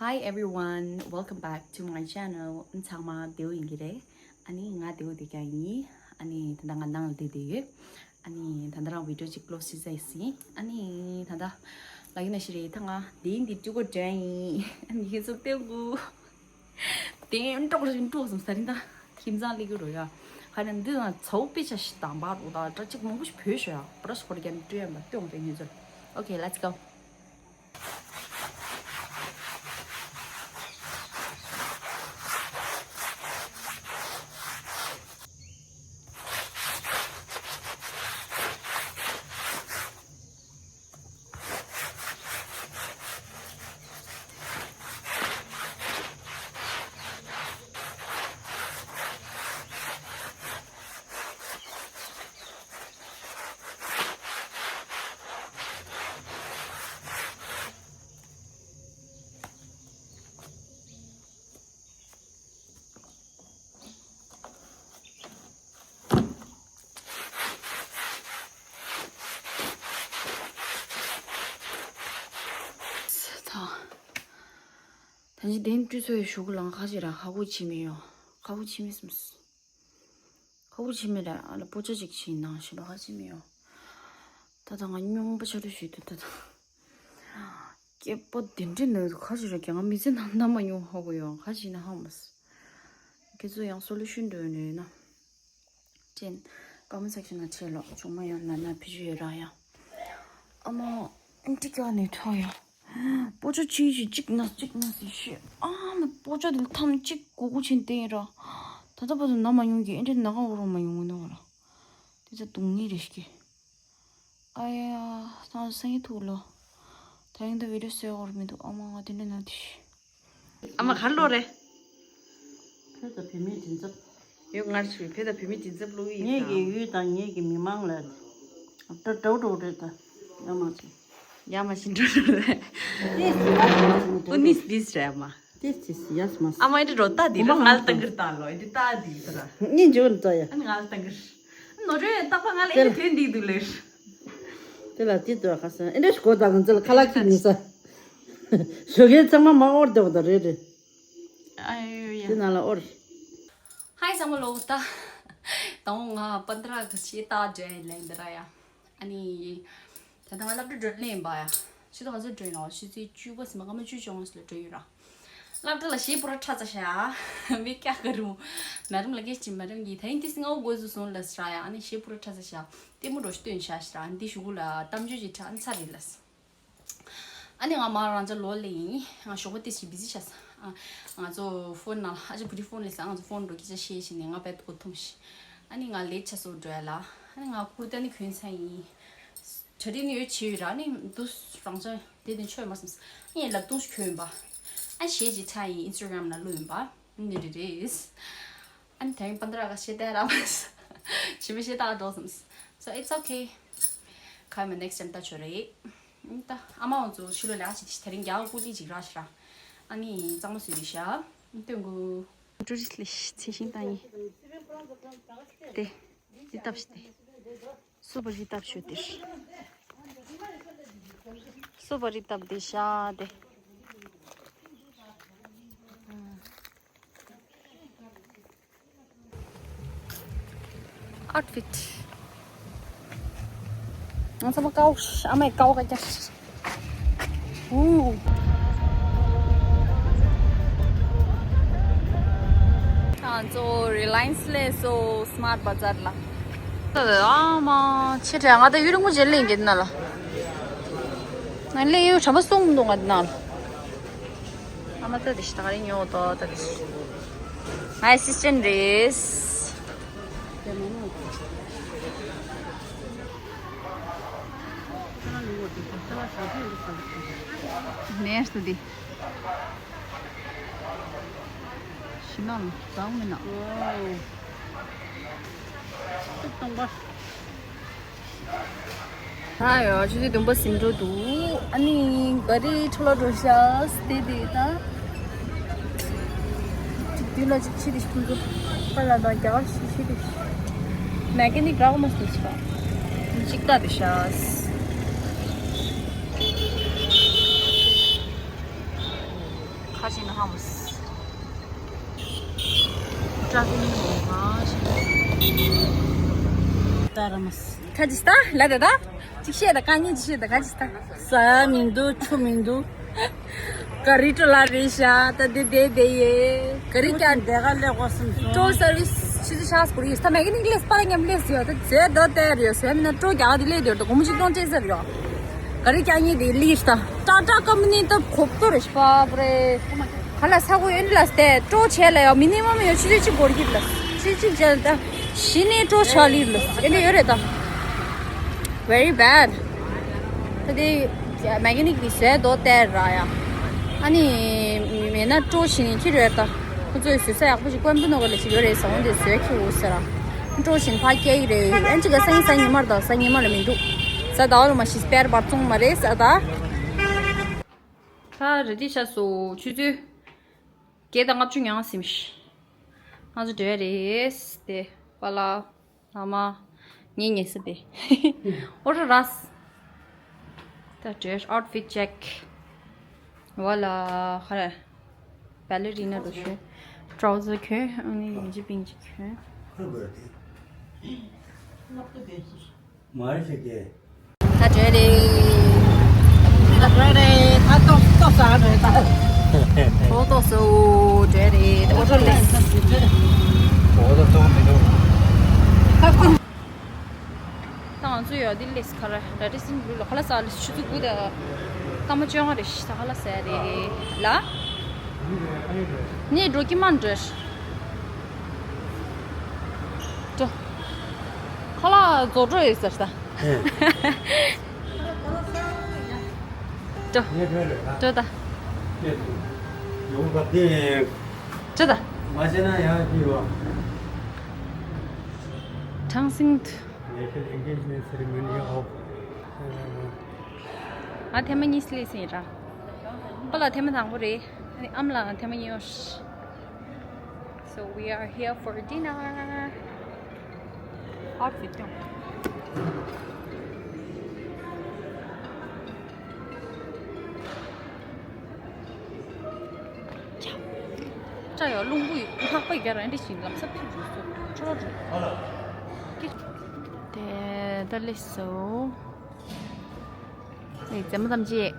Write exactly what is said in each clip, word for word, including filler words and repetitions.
Hi everyone, welcome back to my channel. ཚང་མ་བདེ་པོ་ཡིན་གྱི་རེད། ཨ་ནི་ང་བདེ་པོ་བསྡད་ཀྱང་ཡིན། ཨ་ནི་ད་ལྟ་ང་ནང་ལ་བསྡད་བསྡད་ཡོད། ཨ་ནི་ད་ལྟ་རང་བི་ཌི་ཡོ་ཅིག་ལོ་སི་ཟ་ཡིན། ཨ་ནི་ད་ལྟ་ལ་ཡིན་ན་ཤི་རེད། ད་ང་དེ་ཡིན་འདི་ཀྲུ་གོ་དྲན་ཡིན། ཨ་ནི་ཁྱེད་ཚོ་བསྟན་གུ། དེ་འགྲོགས་རིན་འགྲོགས་སོང་ས་རིན་ད་ཁྱིམ་ཚང་ལི་གུ་རོ་ཡ། ཁ་ནས་འདི་ན་ཚའུ་པེ་ཆ་ཤི་དང་བ་རུ་ད་ད་ཅིག་མང་པོ་ཞིག་བོད་ཤོ་ཡ། པ་ར་ཤི་ཁོ་ར་རྒྱ་ནི་ཀྲུ་ཡ་མ་སྟོན་རེ་ངེས་ཚོར། Okay, let's go. ད་ད་ཅི་དེན་ཀྲུ་ཚོ་ཡི་ཞུ་གུ་ལང་ཁ་ཅི་ར་ཧ་གོ་ཆི་མི་ཡོ། ཧ་གོ་ཆི་མི་སམ། ཁ་བུ་ཆི་མེ་ར་ཨ་ལ་པོ་ཅོ་ཅིག་ཆི་ནང་ཞི་བ་ཁ་ཆི་མེ་ཡོ། ད་ད་ང་སྙོང་པ་ཆ་རུ་ཞུས་དུ་ད་ད། སྐྱེ་པོ་དེ་འདྲི་ནོ་ཁ་ཆི་ར་ཀྱང་ང་མི་ཚེ་ནང་ན་མ་ཡོང་ཧ་གོ་ཡོང་ཁ་ཆི་ན་ཧ་མ་སི། ཁྱེད་ཚོ་ཡང་སོ་ལུ་ཤུན་འདོན་ནོ་ཡོད་ན། ཅན། ཀོ་མེན་སེག་ཤན་ན་ཁྲིད་ལོ་ཆུང་མ་ཡང་ན་ན་ཕི་ཞུ་ཡོད་ར་ཡང་། ཨ་མ། ཨིན་ཏི་ཀ་ནས་ཐོ་ཡོ། པོ་ཅོ་ཆི་ཆི་གཅིག་ན་གཅིག་ན་སི་ཤི། ཨ་མ་པོ་ཅོ་དེ་ཐམ་གཅིག་གོ་གོ་ཆེན་ཏེ་ར། ད་ལྟ་བར་དུ་ན་མ་ཡོང་གི་ཨེ་འདྲ་ན་ག་འོ་རོ་མ་ཡོང་ནོ་ར། དེ་ཚ་དུང་ངེ་རེ་ཤི། ཨ་ཡ། ད་སང་ཡི་ཐུག་ལོ། ད་ཡིན་ད་བི་ཌི་ཡོ་སེ་འོར་མི་འདུག་ཨ་མ་ང་དེ་འདྲ་ན་དེ་ཤི། ཨ་མ་གར་ལོ་རེད། བོད་དང་བོད་མིའི་མགྲིན་ཚབ། ཡོད་ངར་ཞུ་བོད་དང་བོད་མིའི་མགྲིན་ཚབ་ལོ་ཡིན། ངེད་ཀྱི་ཡུལ་དང་ངེད་ཀྱི་མི་མང་ལ་ད་དྲོ་དྲོ་རེད་ད། ཡ་མ་ཆེ། ཡ་མ་ཤིན་འགྲོ་འགྲོ་རེད། ཨུ་ནིས་དིས་རེད་མ། དིས་དིས་ཡ་སི་མ་སི། ཨ་མ་ཨེ་འདྲ་རོ་ལྟ་དི་ར་ངལ་ཏང་གིར་ལྟ་ལོ་ཨེ་འདྲ་ལྟ་དི་ར། ཉིན་འཇོག་ནི་ལྟ་ཡ། ཨ་ནི་ངལ་ཏང་གིར། ནོ་རེ་ཏག་པ་ང་ལ་ཨེ་འདྲ་དོན་འདི་འདུག་ལེར། དེ་ལ་དེ་ལྟོས་ཁ་སང་ཨེ་འདྲ་ཞིག་གོ་ད་ང་ཚོ་ལ་ཁ་ལག་ཁྱི་མི་ས། ཞོགས་ཀའི་ཚང་མ་མ་ཨོར་དེ་བ་ད་རེད་རེད། ཨ་ཡོ་ཡ། དེ་ནང་ལ་ཨོར། ཧའི་ཚང་མ་ལོ་ད། དང་ང་པན་དྲ་གི་ཤེས་ད་འདྲ་ལེན་འདི་ར་ཡ། ཨ་ནི། ད་ལྟ་ང་སློབ་གྲྭ་འགྲོ་ལེན་པ་ཡ། ཆུ་ཚོད་ག་ཚོད་འགྲོ་ཡིན་ནོ་ཆུ་ཚོད་བཅུ་པ་སི་མ་སྐར་མ་བཅུ་བཅོ་ལྔ་ལ་འགྲོ་ཡོད་ར། སློབ་གྲྭ་ལ་ཞེ་པོ་ར་ཁྲ་ཚ་ཤ། མི་ཀྱག་གི་རུ། མ་རིམ་ལ་སྐད་ཅིག་མ་རིམ་གྱི་ད་ཡིན་ཏི་སི་ང་འོ་དགོས་སུ་སོང་ལ་སི་ར་ཡ། ཨ་ནི་ཞེ་པོ་ར་ཁྲ་ཚ་ཤ། ལྟད་མོ་རོ་ཞིག་སྟོན་ཤ་ཤི་ར་ཨ་ནི་ཏི་ཞུ་གུ་ལ་གཏམ་བརྗོད་ཅིག་ཁྲ་ཨ་ནི་ཚ་རེད་ལ་སི། ཨ་ནི་ང་མ་རང་ཅག་ལོ་ལེ་ཡིན། ང་ཞོགས་པ་ཏི་ཞིག་བི་ཟི་ཆགས་སོང་། ང་ཚོ་ཕོན་ནང་ཨ་ཅག་བུ་རི་ཕོན་ལེ་སོང་། ང་ཚོ་ཕོན་འགྲོ་སྐད་ཆ་བཤད་བྱས་ནས་ང་བད་གོ་ཐུམ་ཤི། ཨ་ནི་ང་ལེ་ཆ་སོ་འགྲོ་ཡ་ལ། ཨ་ནི་ང་ཁུ་ཏ་ནི་གོན་ཚ་ཡིན། གྲ་སྒྲིག་ནི་ཡོད་བྱས་ཡོད་ར། ཨ་ནི་དུ་རང་ཅག་དེ་དེ་ཆོས་མ་སོང་། ཨ་ནི་ལབ་སྟོང་ཞིག་གོན་པ། ཨ་ཞེས་ཅིག་ཁྲ་ཡིན་ཨིན་སི་ཊ་གྷ་རམ་ན་ལོ་ཡིན་པ། ནི་རེ་རེས། ཨ་ནི་དེ་རིང་པན་དྲ་ག་ཤེས་ཏེ་ར་མ་ཞི་མི་ཤེས་ཏ་འགྲོ་སམ། So it's okay. ཁ་མ་next time་ཏ་ཆོ་རེད། ད་ཨ་མ་འོ་ཚོ་ཕྱི་ལོ་ལ་ཞིག་དེ་རིང་རྒྱ་གར་ཀུ་ལི་ཅིག་ར་ཤི་ར། ཨ་ནི་གཙང་མ་སུ་རི་ཤ། སྟོན་གུ། ཊུ་རི་སི་ལི་ཚེ་ཤིང་ཏ་ཡིན། དེ། དེ་སྟབས་ཤི་དེ། སུ་བ་རི་སྟབས་ཤོད་དེ། སུ་བ་རི་སྟབས་དེ་ཤ་དེ། ཨའུ་ཊི་ཕིཊ། ང་ཚང་མ་ཀའོ་ཨ་མའི་ཀའོ་ཀ་ཀྱ། ཨུ། ང་ཚོ་རི་ལ་ཡན་སི་ལས་སོ་སི་མཱར་ཊ་བ་ཛར་ལ། ཨ་མ་ཆེ་དྲག་ང་ད་ཡུན་རིང་པོ་རྗེས་ལེན་གྱི་ན་ལ། ང་ལས་ཡུན་གྲམ་པ་སོང་མི་འདུག་ང་འདི་ན་ལ། ཨ་མ་ད་དེ་ཤི་ད་ག་རེ་ཉོ་ཏོ་ད་དེ་ཤི། ང་ཨེ་སིས་ཊེན་ཊ་རེད། ནེར་སི་དེ། ཤི་ན་ལ་ཟང་མི་ན། ཨོ། ཏོག་སྟོང་པ། ད་ཡོ་ཆུ་ཚོད་བདུན་པ་ཟིན་འགྲོ་འདུག་ཨ་ནི་ག་རི་འཕྲོ་ལ་འགྲོ་ཤག་དེ་དེ་ད། གཅིག་བདུན་ལ་གཅིག་ཕྱི་དེ་ཤི་ཁུལ་དུ། པ་ལ་ད་རྒྱ་གར་ཤི་ཤི་དེ་ཤི། མེ་ཀ་ནིག་རག་མ་སོང་ཤག་གཅིག་ལྟ་དེ་ཤག་ཁ་ཤས་ནི་ཧ་མོ་སི། ཏྲ་ཧྥིག་ནི་མང་ཤིང་། ཏ་ར་མ་སི། ཁ་ཅིག་སྟ་ལ་ད་ད། ཅིག་བཤད་ད་གང་ཉིད་ཅིག་བཤད་ད་ག་ཅིག་སྟ། ཟ་མི་འདུག་ཆུ་མི་འདུག་ག་རི་ཀྲོ་ལ་རེད་ཤག་ད་དེ་དེ་དེ་ཡེ། ག་རི་ཀྱང་དེ་ག་ལས་གོ་སུམ་སོང་། ཀྲོ་སར་ཝིས་ཆུ་ཚོད་ཤག་སྐོར་ཡིས་ད་མེ་ཀ་ནིག་ལས་པ་ལ་ཉམས་ལས་ཡོད་ད་ཟེ་དོ་དེ་རེད་ཟེ་མི་ན་ཀྲོ་རྒྱག་དེ་ལས་དེ་ད་གོམ་ཅིག་གཏོང་ཅེས་ཟེར་ཡོད། ག་རི་རྒྱག་ཉིད་དེ་ལིས་ད། ཀྲ་ཀྲ་ཀམ་པ་ནི་ད་ཁོབ་ཏོ་རེད་ཤག་པ་རེད། ག་ལ་ས་གོ་ཨེ་འདྲ་ལ་སྟེ་ཀྲོ་བྱས་ལ་ཡོད་མི་ནི་མ་མི་ཡོད་ཆུ་ཚོད་གཅིག་འགོར་གྱི་ལ། ཆུ་ཚོད་གཅིག་བྱས་ལ་ད་གཞི་ནས་ཀྲོ་ཆག་ལི་ལ་ཨེ་འདྲ་ཡོད་རེད་ད། Very bad. ད་དེ་མེ་ཀ་ནིག་གི་བཟོས་དོ་དེ་ར་ཡ། ཨ་ནི་མེད་ན་ཀྲོ་ཞིག་ནས་ཁྱེར་ཡོད་ད། ཁོ་ཚོས་བཟོས་ས་ཡག་པོ་ཞིག་ཀོན་པོ་ནོ་ག་ལ་ཞིག་ཡོད་རེད་ཟ་འོང་དེ་བཟོས་ཁྱེར་འོ་ཟེར་ར། ཀྲོ་ཞིག་ཕ་སྐྱེ་ཡི་རེད་ཨན་ཅི་ག་སང་ཉིན་སང་ཉི་མར་ད་སང་ཉི་མ་ལ་མི་འདུག་ས་ཟླ་བ་ལ་མ་ཤི་སྤེར་བར་བཙོང་མ་རེད་ས་ད། ད་རེ་ཏི་ཤ་སོ་ཆུ་ཚོད་བརྒྱད་དང་ལྔ་བཅུ་ང་ལྔ་ཟིན་ཤི། ང་ཚོ་འབྲེལ་རེད་དེ་པ་ལ། ཨ་མ། ངའི་ཉལ་ས་དེ། ཨོ་ར་ར་སི། ད་ཌེ་རེ་སི་ཨའུཊ་ཕིཊ་ཅེག་ཝ་ལ་ཧ་ར། བེ་ལེ་རི་ན་རུ་ཤུ། ཊྲའུ་ཛར་གྱོན། ཨ་ནི་ཡིན་ཅི་པིན་ཅི་གྱོན། མ་རེད་ཤག་གེ། ད་འབྲས་རེད། ད་འབྲས་རེད། ད་ཏོག་ཏོག་ཟ་རེད་ད། ཏོག་ཏོག་ཟ་འོ་འབྲས་རེད། ཨོ་ཏོ་ལེས། ཨོ་ཏོ་ཏོག་མི་འདུག་ད་ང་ཚོ་ཡོད་འདི་ལེས་ཁ་ར་ད་ཏི་སིན་བུ་ལོ་ཁ་ལ་ས་ལེས་ཆུ་ཚོད་དགུ་དང་སྐར་མ་བཅོ་ལྔ་རེད་ཤག་ད་ཁ་ལ་ས་རེད་ལ། ནི་འགྲོ་གི་མ་འགྲོ། འགྲོ། ཁ་ལག་རྫོགས་འགྲོ་ཡོད་ཟེར་ད། འགྲོ། འགྲོ་ད། འགྲོ་ད། ཐང་སིང་དུ། National Engagement Ceremony of ཨ་ཐེངས་མ་གཉིས་སླེབས་ཟིན་ར། པ་ལ་ཐེངས་མ་དང་པོ་རེད། ཨ་ནི་ཨམ་ལགས་ཐེངས་མ་གཉིས་ཡོད། So we are here for dinner. Outfit ཡང་། ཅ་ཡ་རླུང་བུ་ཡི་ལྷགས་པ་ཡི་ག་ར་འདྲི་ཞིང་ལམ་སབ་ཁྱི་རུ་སོ་ཁྲོ་རུ། དེ་ད་ལེ་སོ། ནི་རྩེད་མོ་ཙམ་བྱེད།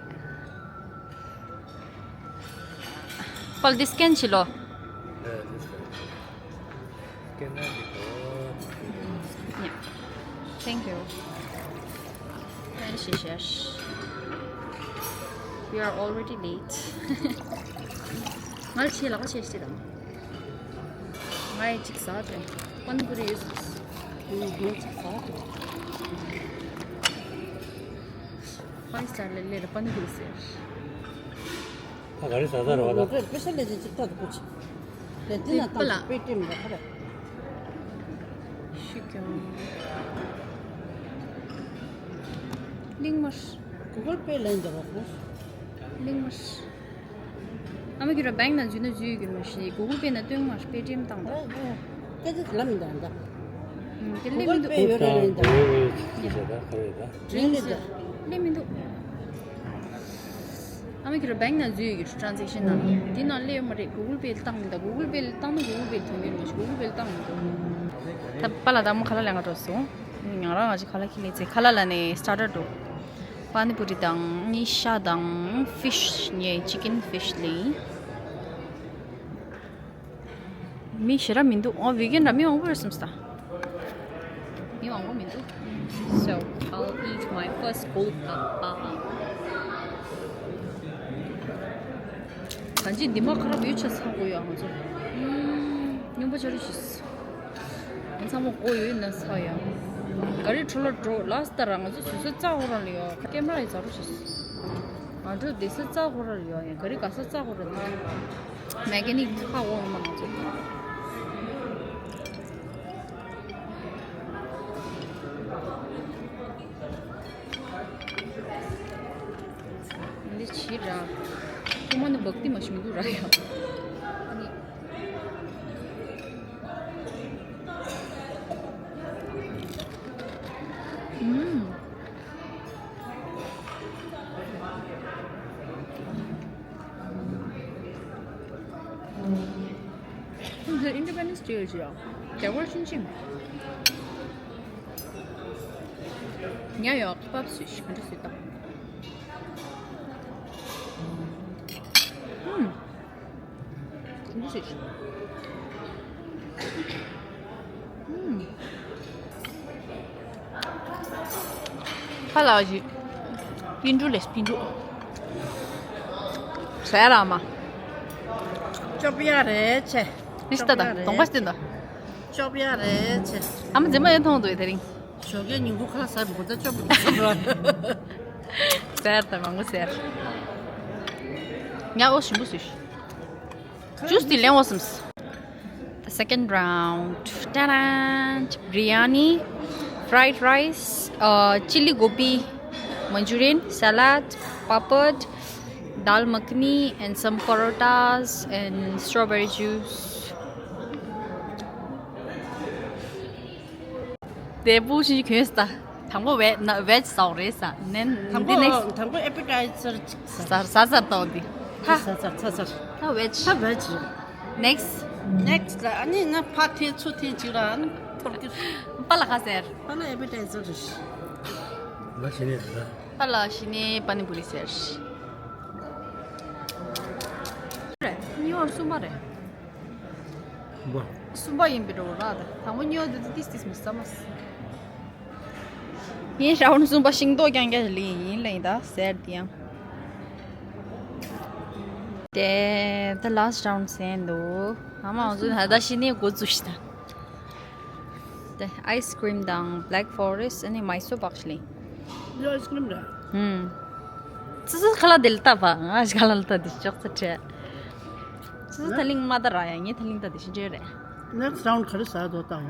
པལ་འདི་སི་ཀེན་བྱེད་ལོ། Thank you. And she says, we are already late. ང་ལ་ཆེ་ལག་པ་ཆེ་ཞིག་དང་། ང་ཡི་ཅིག་ཟ་དེ། པན་པུ་རི་ཡོད། ང་ཅིག་ཟ་དེ། ཕའི་སི་ཊར་ལ་ལས་ལ་པན་པུ་རི་ཟེར། ད་ག་རེ་ཟ་ཟ་རོ་ད། ང་ཚོས་སྤེ་ཤལ་ལས་ཅིག་ཅིག་ཏག་ཏུ་ཕུད་ཅིག་ལས་དེ་ན་ཏང་པ་ལ་པེ་ཏི་ཨེམ་ལ་ཁ་རེ། ཤི་ཀྱང་། གླིང་མར། གུ་གལ་པེ་ལེན་འདི་རོགས་ནོ། གླིང་མར། ཨ་མ་ཁྱོད་ར་བེང་ན་འཛུལ་ན་འཛུལ་ཡོད་ཀྱི་མ་ཤེས། གུ་གལ་པེ་ན་སྟོན་མ་པེ་ཏི་ཨེམ་བཏང་ད། ཨོ་ཨོ། སྐད་ཆ་ལ་མི་འདང་ད། ཨུམ། དེ་ལས་མི་འདུག་གུ་གལ་པེ་ཡོད་རེད་རེད་ད། ཡ། ད་ག་རེད་ད། དྲན་ལེ་ད། ལས་མི་འདུག་ཨ་མ་ཁྱོད་ར་བེང་ན་འཛུལ་ཡོད་ཀྱི་ཊྲན་ཟེག་ཤན་ནང་། འདི་ནང་སླེབས་ཡོད་མ་རེད། གུ་གལ་པེ་བཏང་མི་འདུག་གུ་གལ་པེ་བཏང་ན་གུ་གལ་པེ་ཐོན་ཡོད་མ་ཤེས། གུ་གལ་པེ་བཏང་མི་འདུག་ད་པ་ལ་ད་མོ་ཁ་ལག་ལེན་ག་འགྲོ་སོང་། ང་རང་ང་ཅིག་ཁ་ལག་ཁྱེར་ལེ་ཚེ་ཁ་ལག་ལ་ནས་སི་ཊར་ཊར་འགྲོ། པ་ནི་པུ་རི་དང་ནི་ཤ་དང་ཕིཤ་ནི་ཅི་ཀེན་ཕིཤ་ལེ། མི་ཞེ་དྲག་མི་འདུག་ཨོ་བི་གན་འདྲ་མི་མང་པོ་རེད་བསམ་སྟ། མི་མང་པོ་མི་འདུག So I'll eat my first golgappa. གང་ཅི་འདི་མ་ཁ་ར་བེའུ་ཆ་ཚང་གོ་ཡོད་ང་ཚོ། ཨུམ། སྨྱོན་པ་ཆ་རུ་ཞིས། ང་ཚང་མ་གོ་ཡོད་ན་ཚ་ཡ། ག་རེ་འཕྲོ་ལ་འགྲོ་ལ་སི་ད་ར་ང་ཚོ་བཟོད་ས་རྩ་ཧོ་ར་ལ་ཡོད། ཀེམ་ར་ཡི་ཚ་རུ་ཞིས། ང་ཚོ་བསྡད་ས་རྩ་ཧོ་ར་ལ་ཡོད་ཡ། ག་རེ་ག་ས་རྩ་ཧོ་ར་ལ་ཡོད། མེ་ཀ་ནིག་ཧ་འོང་མ་ང་ཚོ། འདི་ཕྱི་ར། ཁོ་མ་ནི་བག་ཏི་མ་ཤི་མི་འདུག་ར་ཡ། ཨ་ནི། ཨུམ། ཁོང་ཚོ་Independence Day ཡོད་ཅིག་ཡོད། Decoration ཅིག་མེད། ཉ་ཡོད་ཁ་པབ་སུ་ཞིག་ག་འདྲ་སུ་དང་། ཧུམ། ག་འདྲ་སུ་ཞིག་ཧུམ། ཁ་ལག་ཞིག་པིན་འབྲུ་ལས་པིན་འབྲུ། ཟས་ར་མ། ཅོབ་ཡ་རེད་ཆེ། རིས་ཏ་ད་གདོང་པ་སྟེ་འདུག་ཅོབ་ཡ་རེད་ཆེ། ཨ་མ་མཛེས་མ་ཡོད་མཐོང་འདུག་དེ་རིང་། ཞོགས་ཀའི་ཉིན་གུང་ཁ་ལག་ཟ་མི་དགོས་ད་ཅོབ་མི་དགོས་བསམ་ར། ཟས་ར་ད་མང་པོ་ཟས་ར། ཉ་ཨོ་ཞིམ་པོ་ཟོས། ཇུས་དེ་ལེན་འོ་སམ། The second round. Ta-da! Biryani, fried rice, uh, chili gobi, Manchurian, salad, papad, dal makhani, and some parotas and strawberry juice. དེ་བུ་ཞིག་གོན་ས། དང་པོ་བེ་ན་བེ་ཇི་ཟ་བ་རེད་ས། ནན་དང་འདི་པོ་ནེགསི་དང་པོ་ཨེ་པི་ཊའི་ཛར་ཅིག་ཟ། ཟ་ཟ་ཟ་ཏོ་འདི། ཧ། ཟ་ཟ་ཟ་ཟ། ཧ་བེ་ཇི། ཧ་བེ་ཇི། ནེགསི། ནེགསི་ལ་ཨ་ནི་ང་ཕ་ཐེ་ཚུ་ཐེ་ཅིག་ར་ཨ་ནི་ཐོར་གི། པ་ལ་ཁ་ཟེར། པ་ལ་ཨེ་པི་ཊའི་ཛར་རེད། ང་ཤི་ནི་ཟ། པ་ལ་ཤི་ནི་པ་ནི་པུ་རི་ཟེར། རེད། གཉིས་བར་གསུམ་པ་རེད། གསུམ་པ་ཡིན་པའི་འགྲོ་ར་ད། དང་པོ་གཉིས་པ་དེ་ཏིས་ཏིས་མི་བསམ་མ། ངས་ཧྲ་ཝུན་གསུམ་པ་ཤིང་ཏོག་རྐྱང་རྐྱང་ལི་ཡིན་ལེ་ད་ཟེར་དེ་ཡང་། དེ་the last round ཟེར་འདུག་ཨ་མ་འོ་ཚོ་ད་ད་ཤི་ནས་འགོ་འཛུགས་ཤི་ད། དེ་ཨའི་སི་ཀྲིམ་དང་Black Forest ཨ་ནི་མའི་སོར་པག་ལི། འདི་ཨའི་སི་ཀྲིམ་རེད། ཧུམ། ཙི་ཙི་ཁ་ལག་དེ་ལ་ལྟ་བ་ང་ཞིག་ཁ་ལག་ལ་ལྟ་དེ་ཅོག་ཙེ་ཁྲེ། ཙི་ཙི་ཐ་ལིང་མ་ལྟ་ར་ཡ་ངས་ཐ་ལིང་ལྟ་དེ་ཤི་འདྲེ་རེད། ནེགསི་རའུན་ག་རེ་ཟ་དོ་ད་ཡ།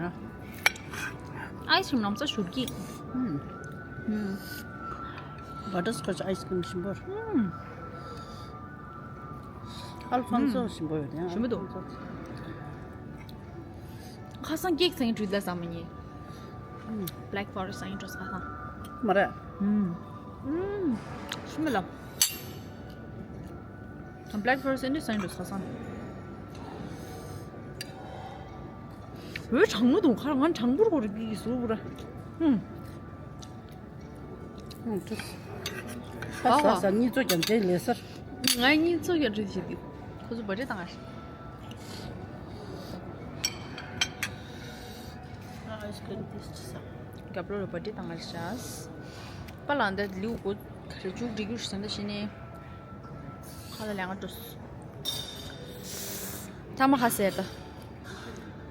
ཨའི་སི་ཀྲིམ་ལམ་ས་ཞུར་གྱི། ཧུམ། ཧུམ། བ་ཊར་སི་ཀོ་ཆི་ཨའི་སི་ཀྲིམ་ཞིམ་པོ་རེད། ཧུམ། ཨལ་ཧྥོན་སོ་ཞིམ་པོ་ཡོད་ཡ། ཞིམ་པོ་འདུག་ཁ་སང་ཀེག་ཚང་གི་དྲུད་ལ་ཟ་མ་ཉེ། Black Forest ཚང་གི་འགྲོ་ས་ཁ་སང་། མ་རེད། ཧུམ། ཧུམ། ཤི་མི་ལ། Black Forest ཨེ་འདྲ་ཟ་ཡིན་འགྲོ་ས་ཁ་སང་། འོད་གྲང་མོ་འདུག་ཁ་ང་གྲང་པོར་གོ་རེ་ཀི་ཀི་སུ་བུ་ར། ཧུམ། ཧུམ། ཁ་ཨ་ཟ་ཟ་གཉིས་ཚོ་ཀྱང་དེ་ལས་སར། ང་གཉིས་ཚོ་ཀྱང་དྲི་ཞིག་འདུག་ཁོ་ཚོ་བ་ཊི་བཏང་ཨ། ཨའི་སི་ཀྲིམ་ཏིས་ཅི་ས། རྒྱབ་ལོགས་ལ་བ་ཊི་བཏང་ཨ་ཤ། པ་ལང་ད་ལིའུ་གོ་ཁ་རེ་བཅུག་འགྲིག་རྒྱུ་ཞིག་ཟ་འདྲ་ཞིག་ནི། ཁ་ལ་ལས་ང་འགྲོ། ཐ་མ་ཁ་ཟེར་ད།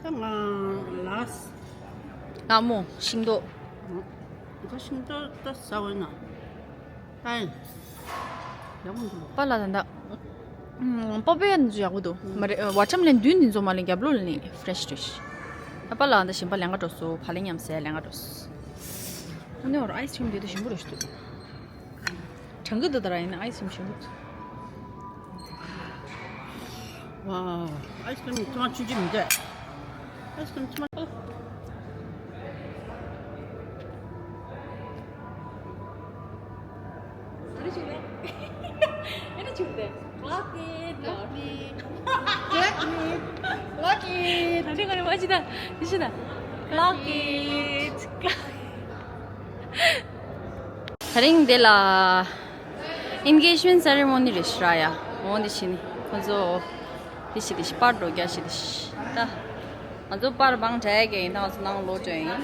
ད་ང་ལ། ལ་མོ་ཤིང་ཏོག་ད་ཤིང་ཏོག་ད་ཟ་བ་ན། ཨའི། ཡག་པོ་འདུག་པ་ལ་ད་ད། པ་པའི་ཡ་འདི་ཚོ་ཡག་པོ་འདུག་མ་རེད་ཝ་ཊར་མེ་ལོན་བདུན་འདི་ཚོ་མ་ལེན་རྒྱབ་ལོགས་ལ་ནི་ཕ་རེ་ཤི་འདུག་ད་པ་ལ་ད་ཞིམ་པ་ལེན་ག་འགྲོ་སོ་ཕ་ལེ་མཉམ་ཟས་ལེན་ག་འགྲོ་སོ། ཨ་ནི་འོ་ཨའི་སི་ཀྲིམ་དེ་ད་ཞིམ་པོ་རེད་ཤི་འདུག་གྲང་གི་འདུག་ད་ར་ཡིན་ན་ཨའི་སི་ཀྲིམ་ཞིམ་པོ་འདུག་ཝའོ། ཨའི་སི་ཀྲིམ་ཐུ་མ་ཆུང་ཆུང་མི་འདུག་ཨའི་སི་ཀྲིམ་ཐུ་མ། Clock it, clock it, clock it, clock it. Clock it. ད་རིང་འདི་ལ་ཨེན་གེཇ་མེན་ཊི་སེ་རེ་མོ་ནི་རེད་ཤག་ཡ། འོ་འདི་བྱས་ནི་ཁོ་ཚོ་འདི་བྱས་འདི་བྱས་པར་འགྲོ་རྒྱ་བྱས་འདི་བྱས་ད། ང་ཚོ་པར་བང་བྲལ་གྱི་ཡིན་ད་ང་ཚོ་ནང་ལོག་འགྲོ་ཡིན། ཨེ་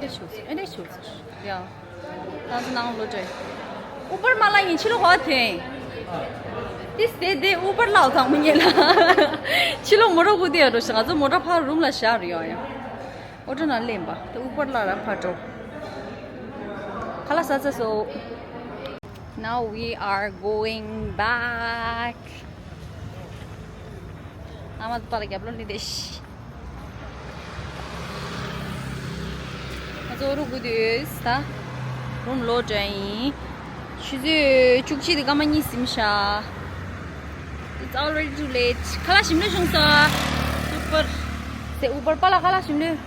འདྲ་བྱུག་སོང་ཨེ་འདྲ་བྱུག་སོང་ཡ། ང་ཚོ་ནང་ལོག་འགྲོ་ཡིན། ཨུ་པར་མ་ལ་ཡིན་ཕྱི་ལོགས་ཧོ་ཐེ། ཏི་སེ་དེ་ཨུ་པར་ལ་ཚང་མ་ཉེ་ལ། ཕྱི་ལོགས་མོ་ཊ་ཁུག་དེ་ཡ་འགྲོ་ཤག་ང་ཚོ་མོ་ཊ་ཕར་རུམ་ལ་བཞག་རེད་ཡ། ཨོ་ཊོ་ནང་སླེབས་པ་ད་ཨུ་པར་ལ་ར་ཕར་འགྲོ། ཁ་ལག་ཟ་ཚར་སོང་། Now we are going back. ཨ་མ་ད་པ་ལ་རྒྱབ་ལོགས་ནི་དེ་ཤི། ང་ཚོ་རུ་གུ་དུས་ད་རུམ་ལོག་འགྲོ་ཡིན། ཆུ་ཚོད་བཅུ་གཅིག་དང་སྐར་མ་གཉིས་ཟིན་ཤག It's already too late. ཁ་ལག་ཞིམ་ལོས་བྱུང་སོང་། ཨུ་པར། སེ་ཨུ་པར་པ་ལ་ཁ་ལག་ཞིམ་ལོས།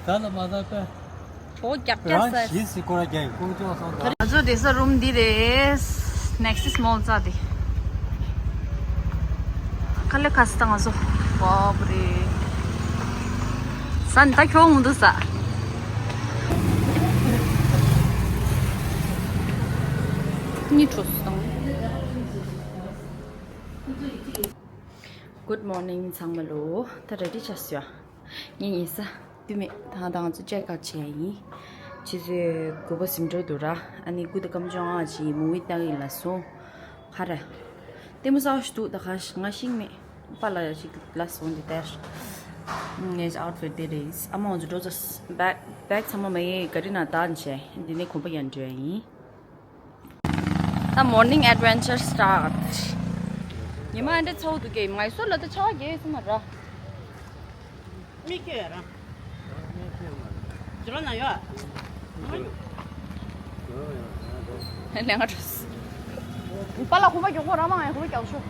ད་ལ་མ་ད་པ། ཨོ་རྒྱག་རྒྱག་རང་ས། ཞིག་སི་ཀོ་ར་རྒྱག་ཀུང་ཅོ་སོང་ད། ང་ཚོ་བསྡད་ས་རུམ་འདི་རེད། Nexus Mall རྩ་དེ། ཁ་ལེ་ཁ་སི་ཏང་སོ། བ་བ་རེ། ས་ནི་ད་ཁྱོད་འོང་འདུག་ས། གཉིད་ཁྲོ་སོང་། Good morning ཚང་མ་ལོ། ད་རེ་ཌི་ཆགས་སོང་། ངས་ཉལ་ས་དུས་མེད་ད་ང་ཚོ་ཅེག་ཨའུཊ་བྱས་ཡིན། ཆུ་ཚོད་དགུ་པ་ཟིན་འགྲོ་འདུག་ར། ཨ་ནི་དགུ་དང་སྐར་མ་བཅོ་ལྔ་ཅིག་མུ་བི་ལྟ་གི་ཡིན་ལ་སོང་། ཧ་ར། ལྟད་མོ་གསར་པ་ཞིག་འདུག་ད་ག་ང་ཤེས་མེད། པཱ་ལགས་ཅིག་ལ་སོང་འདི་ལྟར། ངའི་ཨའུཊ་ཕིཊ་འདི་རེད། ཨ་མ་འོང་ཚོ་འགྲོ་ཚོ། བེག་བེག་ཚང་མ་མ་ཡིན་ག་རི་ན་བཏང་བྱས། འདི་ནས་གོམ་པ་ཡང་འགྲོ་ཡ་ཡིན། ད་morning adventure start། ཉི་མ་ཨ་འདྲ་ཚ་བོ་འདུག་གས། མའི་སོར་ལ་ད་ཆར་པ་རྒྱག་སོང་ན་ར། མིག་སྐྱོ་ཡ་ར། ཇོ་ལོ་ན་ཡོད། ལས་ང་འགྲོ། པཱ་ལགས་གོམ་པ་མགྱོགས་པོ་ར། མ་ང་གོམ་པ་རྒྱག་ཤོག་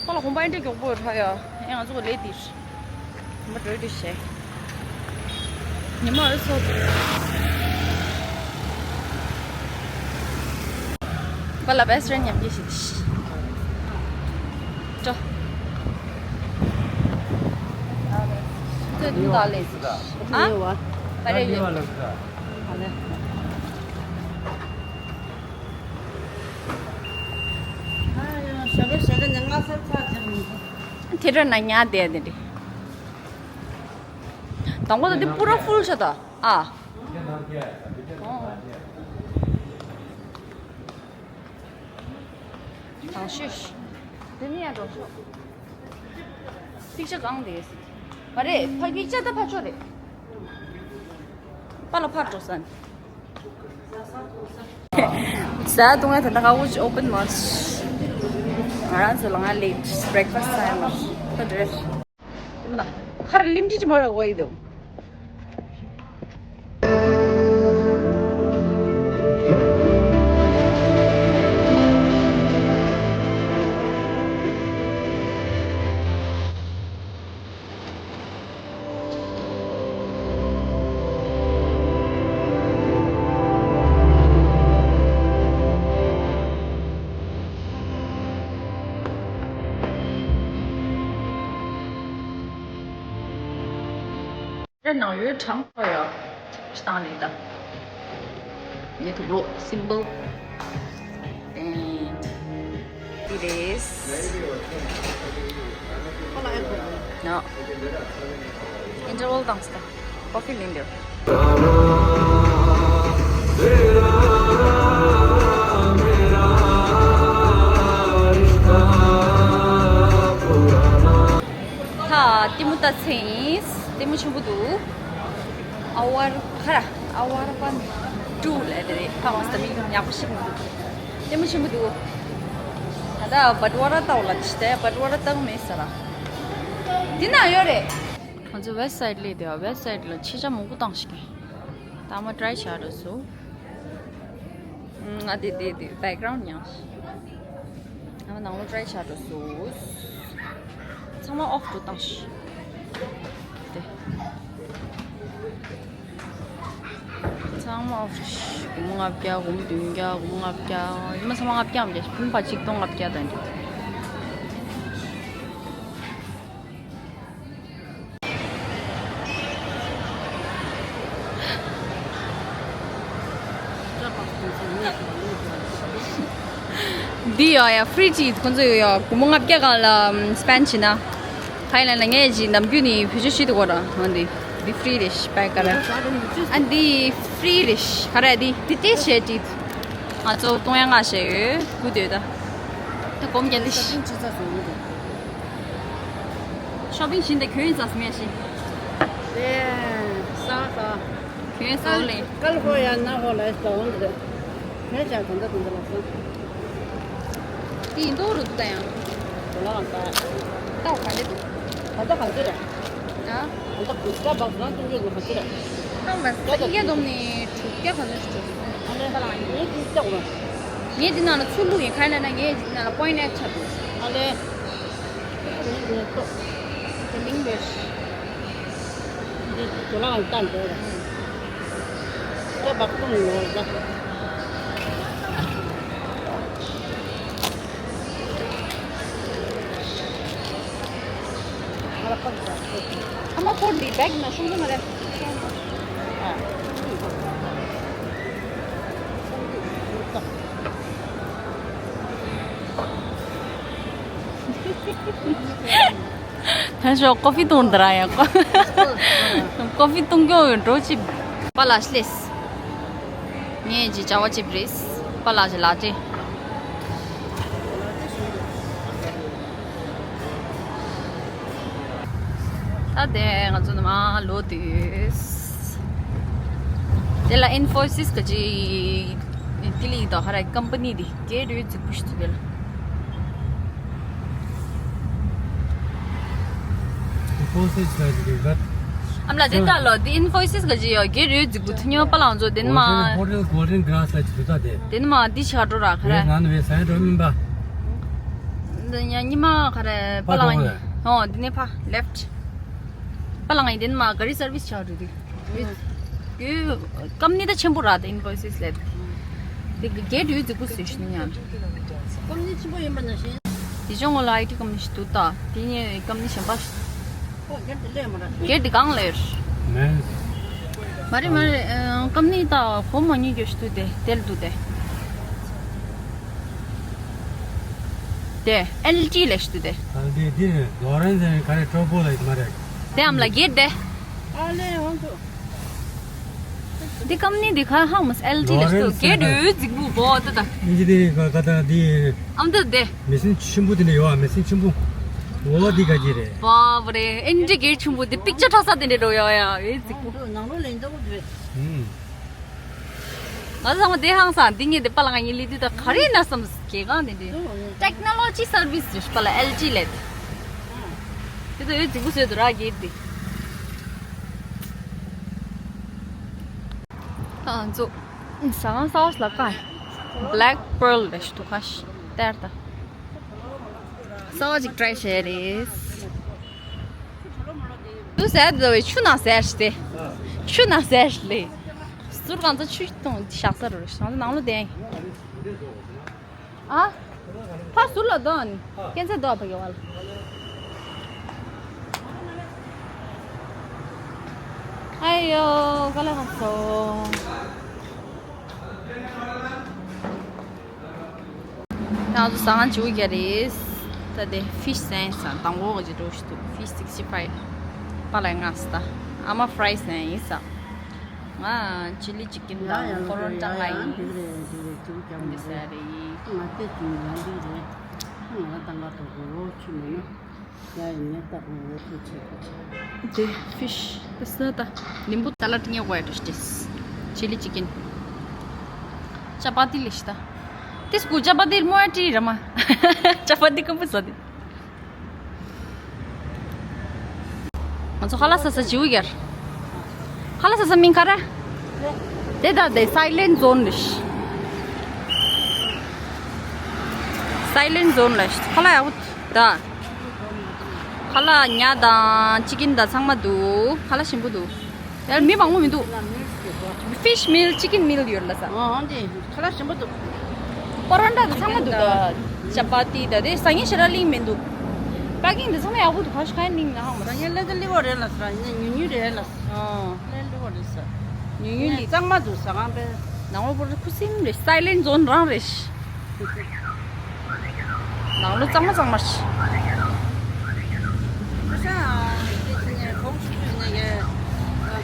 པཱ་ལགས་གོམ་པ་ཨེ་འདྲ་མགྱོགས་པོ་ར་ཡ། ཨེ་ང་ཚོ་ལས་འདིར། གོམ་པ་འགྲོ་འདི་བྱས། ཉི་མ་འོད་ཚོ། པཱ་ལགས་བེ་སི་ཊི་ཕྲེན་ཌི་མཉམ་སྐྱེས་ཤིག་འགྲོ། ཚོད་འདུག་ད་ལས། ཨ། པ་རེ་ཡོད། དེ་འདྲ་ན་ཉལ་བསྡད་དེ་འདྲ། དང་པོ་ད་འདི་པུ་ར་ཧྥུལ་ཆགས་ད། ཨ། ཨོ། དང་ཤོས། དེ་ནི་ཡང་འགྲོ་ཤོག་ཐིག་ཤ་གང་དེ། མ་རེད། ཕ་གི་ཅ་ད་ཕ་ཆོ་རེད། པཱ་ལགས་ཕར་འགྲོ་ས་ནི། ཟ་འཐུང་ཡ་ད་ལྟ་ཁ་བོ་ཅིག་ཨོ་པན་མ་ང་རང་ཚོ་ལ་ང་ལེ་བྷེ་རེག་ཕ་སི་ཊི་ས་ཡ་མ་ད་འདྲ། ཁར་ལིམ་ཅི་ཅི་མ་ར་གོ་ཡི་དུ། རེ་ནང་ཡོད་གྲངས་ཐོ་ཡོད། སྤྱི་བཏང་ལས་ད། ངའི་དུག་ལོག་སིམ་བལ། དེ་རེད། ནོ། ཨིན་ཊར་ཝལ་བཏང་སྟེ། ཀོ་ཕི་ལེན་འདོད། ད་ལྟད་མོ་ལྟ་ཚེ་ཡིན། ལྟད་མོ་ཆེན་པོ་འདུག་ཨ་ཝར་ཁ་ར། ཨ་ཝར་པན་ཊུ་ལབ་དེ་རེད། ཕ་མ་ས་མི་ཉག་པོ་ཞིག་མི་འདུག་ལྟད་མོ་ཆེན་པོ་འདུག་ད་ལྟ་བྷད་ཝ་ཊར་ལྟ་བ་ལ་ཅི་ལྟ་བྷད་ཝ་ཊར་ལྟ་གི་མེད་ས་ར། འདི་ན་ཡོད་རེད། ང་ཚོ་ཝེ་སི་ཊི་སའེ་ཌི་ལས་དེ་ཝེ་སི་ཊི་སའེ་ཌི་ལ་ཆེ་ཆ་མང་པོ་བཏང་ཞིག་གི་ད་མ་ཊ་རའི་བྱ་འགྲོ་སོ། ང་དེ་དེ་དེ་བེག་གྷ་རའུན་ཌི་ཡང་། ང་མ་ནང་ལོགས་ཊ་རའི་བྱ་འགྲོ་སོ། ཚང་མ་ཨོཕ་ཏུ་བཏང་ཞིག་དེ། ཚང་མ་ཨོཕ་རེད། སྒོར་མོ་ལྔ་བརྒྱ། སྒོར་མོ་བདུན་བརྒྱ། སྒོར་མོ་ལྔ་བརྒྱ། ཡིན་ན་ཚང་མ་ལྔ་བརྒྱའམ་བརྒྱ། ཕུང་པ་གཅིག་སྟོང་ལྔ་བརྒྱ་དང་འདྲ། འདི་ཡོ་ཡ་ཧྥི་རི་ཇི་ཁོང་ཚོ་ཡོ་སྒོར་མོ་ལྔ་བརྒྱ་སྒང་ལ་སྤེན་ཌི་བྱེད་ན། ཧའི་ལན་ལ་ངས་ཅིག་ནམ་རྒྱུན་ནས་བེད་སྤྱོད་བྱེད་དུ་གོ་ར། འོ་འདི་འདི་ཧྥི་རི་རེད་ཤི་པའི་ཀ་ར། ཨ་འདི་ཧྥི་རི་རེད་ཤི་ག་ར་འདི་འདི་ཏེ་བྱས་ཏི། ང་ཚོ་གཏོང་ཡ་ང་བྱས་ཡོད་གུ་དོད་ད། ད་སྒོར་མོ་བརྒྱ་འདི་ཤི། ཤོ་པིང་བྱིན་ད་གྱོན་ཡིན་ཙག་སྨྲས་ཤི། ལེ། ས་ས། གྱོན་སོང་ལེ། ཀལ་ཧོ་ཡ་ན་ཧོ་ལ་ས་འོང་འདི། གྱོན་ཅག་གང་འདྲ་གང་འདྲ་ལ་ས། དེ་ཡིན་མདོག་རུ་འདུག་ད་ཡང་། དོ་ལ་ང་ས། ལྟ་བ་ག་འདྲ་འདུག་གང་འདྲ་གང་འདྲ་རེད། ཨ། གང་འདྲ་གང་འདྲ་བག་ཟ་ཏུང་ཡོད་ནོ་གང་འདྲ་རེད། ལྟ་བ་ས་ཡ་བསྡོམས་ནས་དྲུག་བརྒྱ་གང་འདྲ་ཞིག་འགྲོ་སོང་། ཨ་ལེ། ཁ་ལ་ཡིན། ངས་དེ་ལྟ་བ། ངས་འདི་ནང་ལ་ཚུར་བླུགས་ཡིན། ག་ཡིན་ལབ་ན་ངས་འདི་ནང་ལ་པོ་ཡིན་ཊི་ཨེཌ་ཆགས་འདུག་ཨ་ལེ། དེ་ལིང་བེ། འདི་དོ་ལ་ང་ལྟ་འདོད་ར། ད་བག་སྟོང་ཡོད་ར། ཨ་མ་ཁོར་འདི་བེག་ན་ཤོང་གི་མ་རེད། ཐན་ཤོག་ཀོ་ཧྥི་བཏུང་འདི་ར་ཡ། ཀོ་ཧྥི་བཏུང་གི་འགྲོ་ཅི། པ་ལ་ཤླེས། ངས་ཀྱི་བྱ་བ་ཅིབ་རེས། པ་ལ་ཞི་ལ་ཏྲེ། ད་དེ་ང་ཚོ་ནི་མ་ལོ་དུས། དེ་ལ་ཨིན་ཕོ་སིས་ག་ཅི། ཏི་ལི་དོ་ཧ་ར་ཀམ་པ་ནི་དེ་གེ་རུ་ཙི་པུཤ་ཙི་དེ་ལ། Infosys ལ་ཅིག་ཡོད་པ། ཨམ་ལ་དེ་ལྟ་ལོ་དེ་Infosys ག་ཅི་ཡོད་གེ་རུ་ཙི་པུ་ཐུ་ཉོ་པ་ལང་ཚོ་དེ་ནི་མ། Hotel Golden Grass ལ་ཅིག་ཡོད་ད་དེ། དེ་ནི་མ་དེ་ཆ་འགྲོ་ར་ཁ་ར། ང་ནི་བས་ས་ཡ་འགྲོ་མིན་པ། འདི་ཉ་ཉི་མ་ཁ་ར་པ་ལང་ཡིན། ཧོ་དེ་ནི་ཕ་left། པ་ལང་ཡིན་དེ་ནི་མ་ག་རི་service ཆ་འགྲོ་དེ། ཡུལ། ཀམ་ནི་ད་ཆེན་པོ་ར་ད་Infosys ལས། དེ་གི་གེ་རུ་ཙི་པུ་སུ་ཤི་ནི་ཡང་། ཀམ་ནི་ཆེན་པོ་ཡིན་པ་ནང་བཞིན། དེ་ཅུང་ངོ་ལ་ཨའི་ཊི་ཀམ་ནི་ཞིག་འདུག་ད། དེ་ནས་ཀམ་ནི་གཞན་པ་ཞིག་ཨོ་གེ་དེ་ལས་མ་ར། གེ་དེ་གང་ལས། མེད། མ་རེད་མ་རེད། ཨ་ཀམ་ནི་ད་ཧོ་མ་ཉིད་གྱོད་ཞིག་འདུག་དེ་དེ་ལ་འདུག་དེ། དེ་ཨེལ་ཇི་ལས་ཞིག་འདུག་དེ། ཨ་དེ་དེ་ལོ་རན་ཟེར་ག་རེ་གྲོགས་པོ་ལ་མ་རེད། དེ་ཨམ་ལ་གེ་དེ། ཨ་ལས་ཧོན་ཏོ། འདི་ཀམ་ནི་འདི་ཁ་ཧང་མོ་ཨེལ་ཇི་ལས་སྟོ་གེ་རུ་ཙིག་བུ་བོ་ཏ་ཏ། ཨིན་ཇི་དེ་ཁ་ཁ་ཏ་འདི། ཨམ་ཏ་དེ། མེ་སིན་ཆེན་པོ་དེ་འདྲ་ཡོད་ཨ། མེ་སིན་ཆེན་པོ། འོ་འདི་ག་གི་རེད། བ་བ་རེ་ཨིན་ཇི་གེ་ཆེན་པོ་དེ་པིག་ཅར་ཁྲ་ས་དེ་འདྲ་འགྲོ་ཡོད་ཡ་ཨེ་ཙིག་བུ། ནང་ལོ་ལེན་ཏོ་རེད། ཨུམ། ང་ཚང་མ་དེ་ཧང་སང་འདི་ངས་དེ་པ་ལ་ང་གཉིས་ལི་དུས་ད་ག་རེ་ན་བསམ་གེ་གང་དེ་འདྲ། Technology service ཞུ་པ་ལ་ཨེལ་ཇི་ལས་དེ། དེ་ད་ཡོད་ཙིག་བུ་བཟོས་འདུག་ར་གེ་དེ། ད་ང་ཚོ་ཟ་ཁང་གསར་པ་ཞིག་ལ་ཀ། Black Pearl ལ་ཞུ་དུ་ཁ་ཤི་ཏེར་ད། གསར་པ་ཅིག་ཊ་རའི་བྱས་རེད། དུ་ཟེར་དུ་བའི་ཆུ་ནང་ཟེར་ཞིག་སྟེ། ཆུ་ནང་ཟེར་ཞིག་ལས། ཟུར་གང་ཚོ་ཆུ་གཏོང་བཞག་ས་རུ་རེད་ཞང་ཚོ་ནང་ལོ་བསྟན། ཨ། ཕ་ཟུར་ལ་དོན། ཀན་ཚ་དོ་ཕ་གི་བ་ལ། ཨ་ཡོ་ཀ་ལ་ཧ་སོ། ང་ཚོ་ཟ་ཁང་བཅུ་བརྒྱ་རེད། ད་དེ་ཕིཤ་ཟན་ས་དང་པོ་གི་ཅི་འགྲོ་ཞིག་འདུག་ཕིཤ་སིག་སི་ཕའི་བ་ལ་ང་ས་ད་ཨ་མ་ཕ་རའི་ཟན་ཡིན་ས། ང་ཅི་ལི་ཅི་ཀིན་དང་ཁོ་རོན་ཀྲང་ཨ་ཡིན། འདི་ཟ་རེད། ང་ཏེ་ཅི་མི་ཡང་འདི་རེད། ང་ཏང་ག་ཏོ་གོ་ཆི་མེད་ན། ཡ་ཡིན་ནས་ལྟ་དགོས་འོ་ཐུག་ཆེ་ཁ་ཆེ། དེ་ཕིཤ་དེ་ས་ད་ལིམ་བུ་ད་ལ་ཏི་ཉེ་ཝའི་ཏོ་ཤི་ཏེས། ཅི་ལི་ཅི་ཀིན། ཅ་པ་ཏི་ལི་ཤི་ད། ཏིས་ཀུ་ཅ་པ་ཏི་མོ་ཡ་ཏི་ར་མ། ཅ་པ་ཏི་ཀམ་པོ་ས་ཏི། ང་ཚོ་ཁ་ལག་ཟ་ས་བྱིའུ་ཡར། ཁ་ལག་ཟ་ས་མིང་ག་རེ། དེ་ད་དེ་སའི་ལེན་ཛོན་རེད། སའི་ལེན་ཛོན་ལ་ཁ་ལག་ཡག་པོ་ད། ཁ་ལག་ཉ་དང་ཅི་ཀིན་དང་ཚང་མ་འདུག་ཁ་ལག་ཞིམ་པོ་འདུག་ཡར་མི་མང་པོ་མི་འདུག་ཕིཤ་མིལ་ཅི་ཀིན་མིལ་ཡོད་ལ་ས། ཨོ་འདི་ཁ་ལག་ཞིམ་པོ་འདུག་པ་རོན་ཊ་དང་ཚང་མ་འདུག་ད་ཅ་པ་ཏི་ད་དེ་ཟ་ངན་ཞེ་དྲག་གླིང་མི་འདུག་པ་ཀིང་དེ་ཚང་མ་ཡག་པོ་འདུག་ག་ཤ་ཁ་གླིང་ན་ཧང་མ་ཟ་ངན་ལེ་ད་ལི་བོ་རེད་ལ་ས་ཉེ་ཉུ་ཉུ་རེད་ལ་ས། ཨོ། ལེ་ལི་བོ་རེད་ས། ཉུ་ཉུ་ལི། གཙང་མ་འདུག་ཟ་ཁང་པའི། ནང་ལོ་པོ་ར་ཁུ་སིམ་རེད། སའི་ལེན་ཛོན་རང་རེད། ནང་ལོ་གཙང་མ་གཙང་མ་རེད།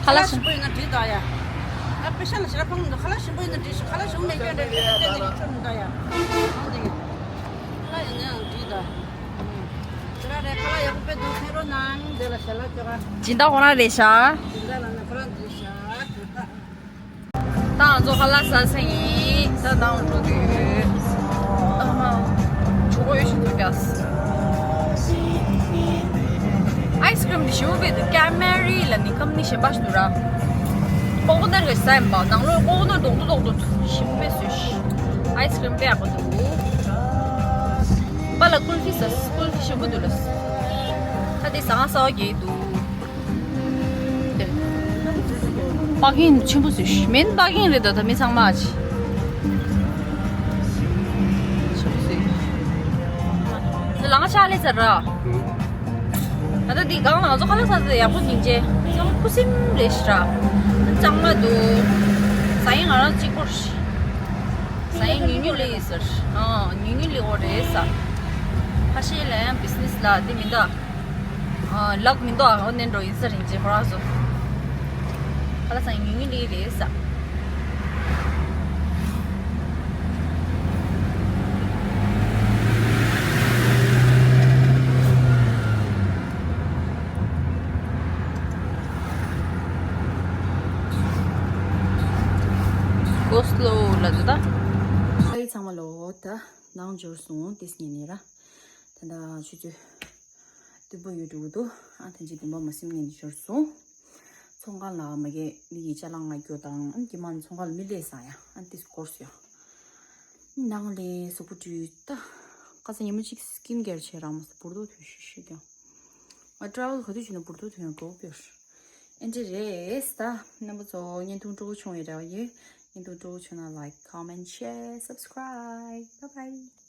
ཁ་ལག་ཞིམ་པོ་ཡིན་ན་འགྲིག་ད་ཡ། ཨ་པེ་ཤ་ལ་ཞེ་དྲག་ཕངས་མི་འདུག་ཁ་ལག་ཞིམ་པོ་ཡིན་ན་འགྲིག་ཤག་ཁ་ལག་ཞིམ་པོ་མེད་མཁན་འདྲ་འདྲ་ཡོད་དེ་འདི་ཁྱོད་མི་འདུག་ཡ། ཨང་འདི་ཁ་ལག་ཡིན་ན་ཡང་འགྲིག་ད། ཁྱོད་རང་རེད་ཁ་ལག་ཡག་པོ་དཔེ་འདུག་ཕན་རོགས་གནང་འདི་ལ་ཞལ་ལག་ཅོ་ག་སྦྱིན་བདག་ཁོ་རང་རེད་ཤག་སྦྱིན་བདག་ལ་ནི་ཁོ་རང་འདི་ཤག་ད་ང་ཚོ་ཁ་ལག་ཟ་ས་ཡིན། ད་ནང་འགྲོ་དུས་ཨ་མ་ཇོ་བོ་ཡོད་ཤིག་ཐུག་ཀྱག་ཨའི་སི་ཀི་རིམ་འདི་ཞེ་པོ་དཔེ་འདུག་ཀེ་མེ་རི་ལ་ནི་ཀམ་ནི་གཞན་པ་ཞིག་འདུག་ར། ཀོ་ཀོ་ནཊ་གི་ཟ་ཡིན་པ། ནང་ལོགས་ཀོ་ཀོ་ནཊ་རྡོག་རྡོག་རྡོག་རྡོག་ཞེ་པོ་དཔེ་བཟོས་ཤིག་ཨའི་སི་ཀི་རིམ་དཔེ་ཡག་པོ་འདུག་པ་ལ་ཀུལ་ཕི་ཟ། ཀུལ་ཕི་ཞེ་པོ་འདུག་ལ། ད་དེ་ཟ་ཁང་གསར་པ་རྒྱག་གི་འདུག་པ་ཀིང་ཆེན་པོ་ཟིག་མིན་པ་ཀིང་རེད་ད། ད་མི་ཚང་མ་ཆེ། ཆེན་པོ་ཟིག་ལང་ཤ་ལེ་ཚར་ར། ད་ ད་ལྟ་འདི་སྒང་ལ་ང་ཚོ་ཁ་ལག་ཟ་ས་ཡག་པོ་སྙིང་རྗེ། ཚང་མ་ཁུ་སིམ་རེད་ཤག་ར། གཙང་མ་འདུག་ཟ་ཡང་ང་རང་གཅིག་པོ་རེད། ཟ་ཡང་ཉུང་ཉུང་ལས་ཡིན་ཟེར། ཨ། ཉུང་ཉུང་ལས་འོ་རེད་ཟ། ཁ་ཤས་ལ་ཡང་བི་ཛི་ནེ་སི་ལ་འདི་མི་འདུག་ཨ། ལག་མི་འདུག་ཨ། འོ་ནས་འགྲོ་ཡིན་ཟེར་ཡིན་གཅིག་ཁོ་རང་ཚོ། ཁ་ལག་ཟ་ཡང་ཉུང་ཉུང་ལས་རེད་ཟ། Go slow ལབ་འདུག་ད། ཧའི་ཚང་མ་ལོ། ད་ནང་འབྱོར་སོང་། ཏིས་ཉིན་ནི་ར། ད་ད་ཆུ་ཚོད་བདུན་པ་ཡོད་འགྲོ་གི་འདུག་ཨ། ཐེངས་གཅིག་བདུན་པ་མ་ཟིན་ངས་འབྱོར་སོང་། ཚོང་ཁང་ལ་མ་གི་མི་གི་ཅ་ལག་ང་སྐྱོ་དང་། ཨ། ཀྱི་མ་ཚོང་ཁང་ལ་མི་སླེབས་སང་ཡ། ཨ། ཏིས་སྐོར་སོ་ཡ། ནང་ལས་གཟུགས་པོ་བཀྲུས་ད། ཁ་སང་ཉི་མ་གཅིག་སི་ཀིན་ཀེར་བྱས་རང་མ་ས་འབུར་ཏོ་ཐོན་ཤི་ཤི་ཀྱང་། ང་ཊ་རེ་ཝལ་ག་དུས་བྱུང་ན་འབུར་ཏོ་ཐོན་ཡང་འགྲོ་བོ་ཡོད། ཨེ་འདྲ་རེད་ད། རྣམ་པ་ཚོ་བརྙན་ཐུང་སྤྲོ་པོ་བྱུང་ཡོད་རེད་བ་ཡོད། བརྙན་ཐུང་སྤྲོ་པོ་བྱུང་ན་like, comment, share, subscribe. Bye bye.